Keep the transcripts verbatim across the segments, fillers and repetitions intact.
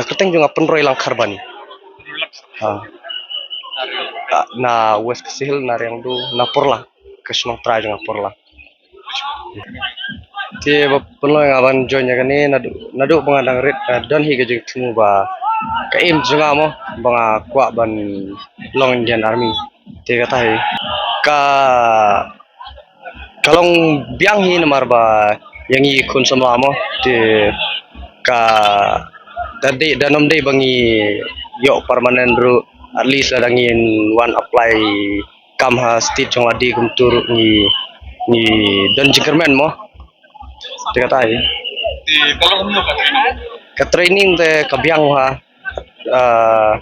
Ka kyrteng jong nga Pynroi Langkharbani. Ha. Ah, na West Khasi Hills, na Riangdo, na Pyrla. Ka shnong trai jong nga Pyrla. Te ba pynlong nga ban join ïa kane naduh, naduh ba nga dang rit, nga don hi ka jingthmu ba ka aim jong nga mo ba nga kwah ban long Indian Army. Te kata hi ka ka long biang hi namar ba ïa ngi khun samla mo, te ka da dei, da nym dei ba ngi ïoh permanent ruh, at least lada ngin wan apply kam ha state jong lade kumtu ruh ngi, ngi don jingkyrmen mo. Te kata hi. Te ka long kumno ka training? Ka training te ka biang bha. Ah,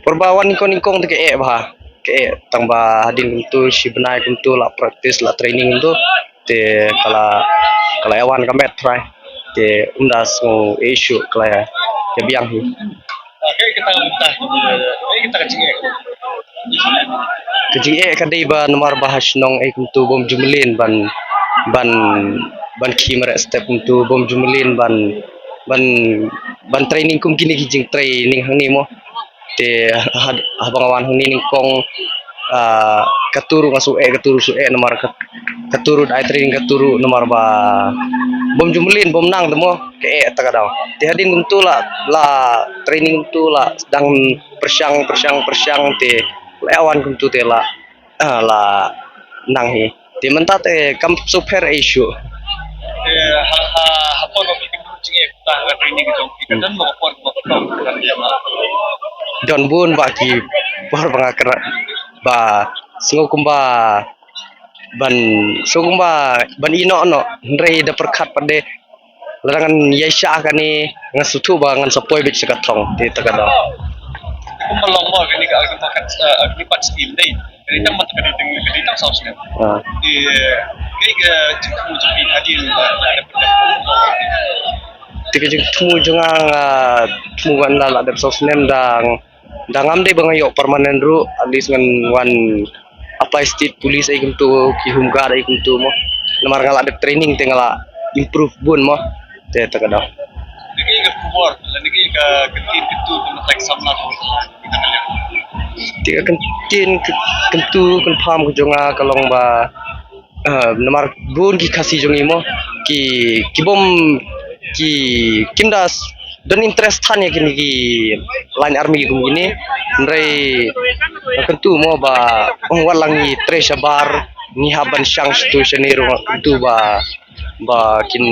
por ba wan nyngkong nyngkong te ka eh bha. Ka eh tang ba hadien kumtu shi bnai kumtu la practice, la training kumtu. Te ka la, ka la ïa wan ka met trai. Te ym da sngew eh shuh, ka la ïa biang hi. Ah, kaei kata ka bynta, kaei kata ka jingeh? Ka jingeh ka dei ba namar ba ha shnong ei kumtu bym ju mlien ban, ban, ban khie mareh step kumtu, bym ju mlien ban, ban, ban training kum kine ki jingtraining hangne mo. Te ha, haba nga wan hangne nyngkong, ah, katu ruh nga sngew eh, katu ruh sngew eh namar ka, katu ruh dei training, katu ruh namar ba bym ju mlien, bym nang te mo, ka eh ta ka daw. Te hadien kumtu la, la training kumtu la dang pyrshang, pyrshang, pyrshang te la ïa wan kumtu te la, ah, la nang hi. Te mynta te kam sngewpher ei shuh. Te ha, ha, ha por ba phi kynduh jingeh kata ha ka training jong phi, ka don ba ka por ba ka don ba ka don ïa ma? Don bun ba ki por ba nga kynrad ba sngew kumba ban, sngew kumba ban ïeh noh noh, hynrei da pyrkhat pat de lada ngan ïaishah kane ngan sngewthuh ba ngan sa poi beit sha ka thong, te ta ka daw. Kumba long mo kane ka, kane ka, kane pat skim dei. Kane tang mat kane tang, kane tang saw snem. Ah. Te kaei ka jingthmu jong phi hadien ba la dep, dep? Te ka jingthmu jong nga, nga thmu ban la, la dep saw snem dang Da ngam dei ba nga ïoh permanent ruh, at least ngan wan apply state police ei kumtu, ki home guard ei kumtu mo. Namar nga la dep training te nga la improve bun mo. Te ta ka daw. Dei ka khubor, dei ka kyntien kyntu ka mut ka samla ko. Te ka kyntien kyntu kynpham ka jong nga ka long ba Ah, namar bun ki Khasi jong ngi mo, ki, ki bym, ki, kim da s-, don interest than ïa kine ki line army kum kine. Hynrei nga kyntu mo ba, oh, wat la ngi trei shabar, ngi hap ban shang shatu shane ruh nga kyntu ba, ba kin,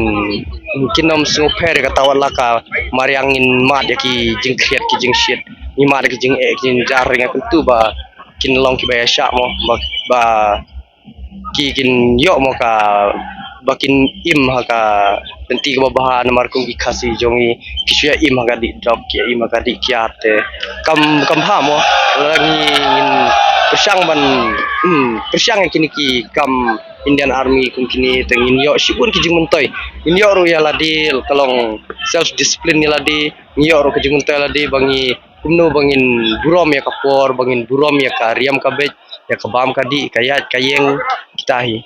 kin ym sngewpher ïa kata, wat la ka mariang ngin mad ïa ki jingkhriat ki jingshit, ngi mad ïa ki jingeh ki jingjar, nga kyntu ba kin long kiba ïaishah mo, ba, ba ki kin ïoh mo ka, ba kin im ha ka lynti kaba bha, namar kum ki Khasi jong ngi ki shu ïa im ha ka dih drok, ki ïa im ha ka dih kiad te kam, kam bha mo. Lada ngi, ngin pyrshang ban, hmm, pyrshang ïa kine ki kam Indian Army kum kine te ngin ïoh shibun ki jingmyntoi. Ngin ïoh ruh ïa lade, ka long self discipline ïa lade, ngin ïoh ruh ka jingmyntoi ïa lade ba ngi kumno ba ngin burom ïa ka por, ba ngin burom ïa ka riam ka beit, ïa ka bam ka dih, ka ïaid ka ïeng, kita hi.